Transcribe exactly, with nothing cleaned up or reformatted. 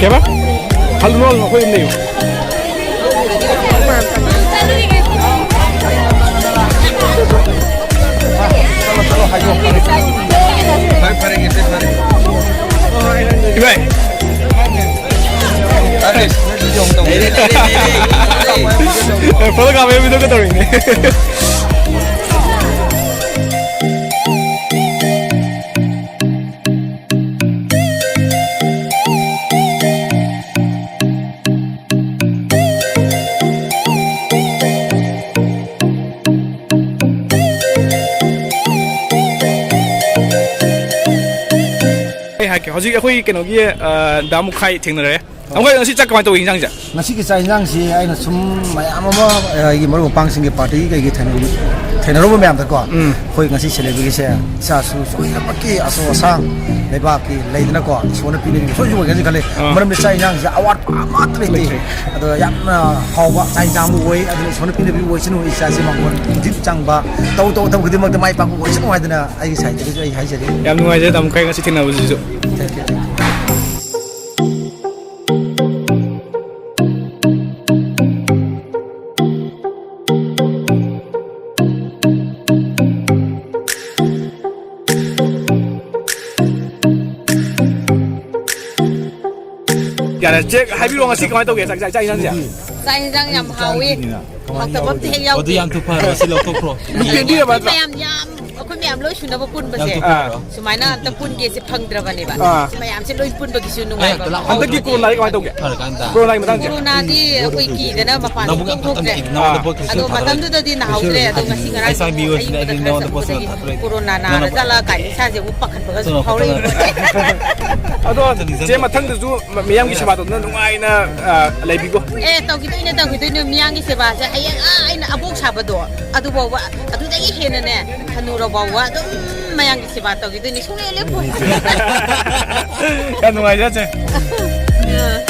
ꯀꯩꯕ? ꯍꯜꯂꯨꯅꯨ, ꯍꯜꯂꯨꯅꯨ, ꯑꯩꯈꯣꯏ ꯑꯗꯨꯝ ꯂꯩꯌꯨ꯫ ꯏꯕꯥꯏ꯫ ꯐꯣꯇꯣ ꯀꯥꯞꯄꯩ video ꯀ ꯇꯧꯔꯤꯅꯦ꯫ ꯑꯩ ꯍꯥꯏꯒꯦ, ꯍꯧꯖꯤꯛ ꯑꯩꯈꯣꯏ ꯀꯩꯅꯣꯒꯤ, ꯑ, ꯗꯥ ꯃꯨꯈꯥꯏ ꯊꯦꯡꯅꯔꯦ꯫ ꯗꯥ ꯃꯨꯈꯥꯏ, ꯉꯁꯤ ꯆꯥꯛ ꯀꯃꯥꯏꯅ ꯇꯧꯏ ꯏꯟꯖꯥꯡꯁꯦ? ꯉꯁꯤꯒꯤ ꯆꯥꯛ ꯏꯟꯖꯥꯡꯁꯤ ꯑꯩꯅ ꯁꯨꯝ ꯃꯌꯥꯝ ꯑꯃ, ꯑ, ꯑꯩꯒꯤ ꯃꯔꯨꯞ ꯃꯄꯥꯡꯁꯤꯡꯒꯤ party ꯀꯩꯒꯤ ꯊꯦꯡꯅꯔꯨ-, ꯊꯦꯡꯅꯔꯨꯕ ꯃꯌꯥꯝꯗꯀꯣ, ꯎꯝ꯫ ꯑꯩꯈꯣꯏ ꯉꯁꯤ celebrity ꯁꯦ ꯏꯆꯥꯁꯨ ꯁꯣꯏꯗꯅꯃꯛꯀꯤ ꯑꯆꯧ ꯑꯁꯥꯡ ꯂꯩꯕꯥꯛꯀꯤ ꯂꯩꯗꯅꯀꯣ, ꯏꯁꯣꯔꯅ ꯄꯤꯅꯕꯤꯕ ꯁꯣꯏꯁꯨ ꯑꯣꯏꯒꯅꯤ ꯈꯜꯂꯤ꯫ ꯑꯥ꯫ ꯃꯔꯝꯗꯤ ꯆꯥꯛ ꯏꯟꯖꯥꯡꯁꯦ ꯑꯋꯥꯠꯄ ꯑꯃꯠꯇ ꯂꯩꯇꯦ꯫ ꯂꯩꯇ꯭ꯔꯦ꯫ ꯑꯗꯣ ꯌꯥꯝꯅ ꯍꯥꯎꯕ ꯆꯥꯛ ꯏꯟꯖꯥꯡ ꯑꯃ ꯑꯣꯏ꯫ ꯑꯗꯨꯅ ꯏꯁꯣꯔꯅ ꯄꯤꯅꯕꯤꯕ ꯑꯣꯏꯁꯅꯨ, ꯏꯆꯥꯁꯦ ꯃꯉꯣꯟ ꯃꯇꯤꯛ ꯆꯪꯕ, ꯇꯧ ꯇꯧ ꯊꯕꯛ ꯈꯨꯗꯤꯡꯃꯛꯇ ꯃꯥꯏ ꯄꯥꯛꯄ ꯑꯣꯏꯁꯅꯨ ꯍꯥꯏꯗꯅ ꯑꯩꯒꯤ side ꯇꯒꯤꯁꯨ ꯑꯩ ꯍꯥꯏꯖꯔꯤ꯫ ꯌꯥꯝ ꯅꯨꯡꯉꯥꯏꯖꯔꯦ ꯇꯥꯃꯣ ꯈꯣꯏ ꯉꯁꯤ ꯊꯦꯡꯅꯕꯁꯤꯁꯨ꯫ Thank you, thank you꯫ ꯌꯥꯔꯦ, ꯆꯦ, ꯍꯥꯏꯕꯤꯔꯣ, ꯉꯁꯤ ꯀꯃꯥꯏꯅ ꯇꯧꯒꯦ? ꯆꯥꯛ, ꯆꯥꯛ, ꯆꯥꯛ ꯏꯟꯖꯥꯡꯁꯦ? ꯆꯥꯛ ꯏꯟꯖꯥꯡ ꯌꯥꯝ ꯍꯥꯎꯋꯤ꯫ ꯍꯥꯎꯇꯕ ꯑꯝꯇ ꯍꯦꯛ ꯌꯥꯎꯗꯦ꯫ ꯑꯗꯨ ꯌꯥꯝ ꯊꯨ ꯐꯔꯕ, ꯁꯤ ꯂꯧꯊꯣꯛꯈ꯭ꯔꯣ꯫ ꯃꯤ ꯄꯦꯟꯕꯤꯔꯕ ꯅꯠꯇ꯭ꯔꯣ? ꯃꯌꯥꯝ ꯌꯥꯝ, ꯑꯩꯈꯣꯏ ꯃꯌꯥꯝ ꯂꯣꯏ ꯁꯨꯅꯕ ꯄꯨꯟꯕꯁꯦ꯫ ꯌꯥꯝ ꯊꯨ ꯐꯔꯕ꯫ ꯁꯨꯃꯥꯏꯅ ꯑꯝꯇ ꯄꯨꯟꯒꯦꯁꯦ ꯐꯪꯗ꯭ꯔꯕꯅꯦꯕ꯫ ꯑꯥ꯫ ꯁꯤ ꯃꯌꯥꯝꯁꯦ ꯂꯣꯏ ꯄꯨꯟꯕꯒꯤꯁꯨ ꯅꯨꯡꯉꯥꯏꯕ ꯑꯃ꯫ ꯍꯟꯗꯛꯀꯤ ꯀꯣꯔꯣꯅꯥꯗꯤ ꯀꯃꯥꯏꯅ ꯇꯧꯒꯦ? ꯐꯔꯀꯥꯟꯗ꯫ ꯀꯣꯔꯣꯅꯥꯒꯤ ꯃꯇꯥꯡꯁꯦ? ꯀꯣꯔꯣꯅꯥꯗꯤ ꯑꯩꯈꯣꯏ ꯀꯤꯗꯅ ꯃꯄꯥꯟ ꯅꯕꯨꯛ ꯌꯥꯝ ꯊꯣꯛꯇ꯭ꯔꯦ꯫ ꯐꯠꯇꯕꯅꯦ, ꯅꯉꯣꯟꯗ ꯑꯥ꯫ ꯄꯣꯠ ꯀꯩꯁꯨ ꯑꯗꯣ ꯊꯥꯗꯔꯣꯏ꯫ ꯃꯇꯝꯗꯨꯗꯗꯤ ꯅꯍꯥꯟ ꯍꯧꯗ꯭ꯔꯦ, ꯑꯗꯣ ꯉꯁꯤ ꯉꯔꯥꯡ ꯑꯩ ꯁ꯭ꯋꯥꯏ ꯃꯤ ꯑꯣꯏꯁꯤꯅ ꯑꯌꯤꯡꯕꯗ ꯑꯩꯗꯤ ꯈꯔ ꯅꯉꯣꯟꯗ ꯄꯣꯠ ꯆꯠꯄꯗꯒꯤ ꯁꯨꯡꯊꯥ ꯊꯥꯗꯔꯣꯏ꯫ ꯀꯣꯔꯣꯅꯥ ꯅꯪꯅ ꯅꯥꯔ ꯖꯥꯠꯂ ꯀꯥꯏꯅ ꯏꯁꯥꯁꯦ ꯑꯃꯨꯛ ꯄꯥꯈꯠꯄꯒꯁꯨ ꯊꯥꯗꯔꯣꯏ꯫ ꯐꯥꯎꯔꯛꯏꯕ꯫ ꯑꯗꯣ ꯆꯦ, ꯃꯊꯪꯗꯁꯨ ꯃꯤꯌꯥꯝꯒꯤ ꯁꯦꯕꯥ ꯇꯧꯗꯨꯅ ꯅꯨꯡꯉꯥꯏꯅ, ꯑ, ꯂꯩꯕꯤꯀꯣ꯫ ꯑꯦ, ꯇꯧꯈꯤꯗꯣꯏꯅꯦ, ꯇꯧꯈꯤꯗꯣꯏꯅꯦ꯫ ꯃꯤꯌꯥꯝꯒꯤ ꯁꯦꯕꯥꯁꯦ ꯍꯌꯦꯡ, ꯑꯥ, ꯑꯩꯅ ꯑꯕꯣꯛ ꯁꯥꯕꯗꯣ ꯑꯗꯨꯐꯥꯎꯕ, ꯑꯗꯨꯗꯒꯤ ꯍꯦꯟꯅꯅꯦ, ꯍꯅꯨꯔ ꯐꯥꯎꯕ ꯑꯗꯨꯝ ꯃꯌꯥꯝꯒꯤ ꯁꯦꯕꯥ ꯇꯧꯈꯤꯗꯣꯏꯅꯦ, ꯁꯨꯡꯂꯦꯞ ꯂꯦꯞꯄꯣꯏ꯫ ꯌꯥꯝ ꯅꯨꯡꯉꯥꯏꯖꯔꯦ, ꯆꯦ꯫ ꯑ꯫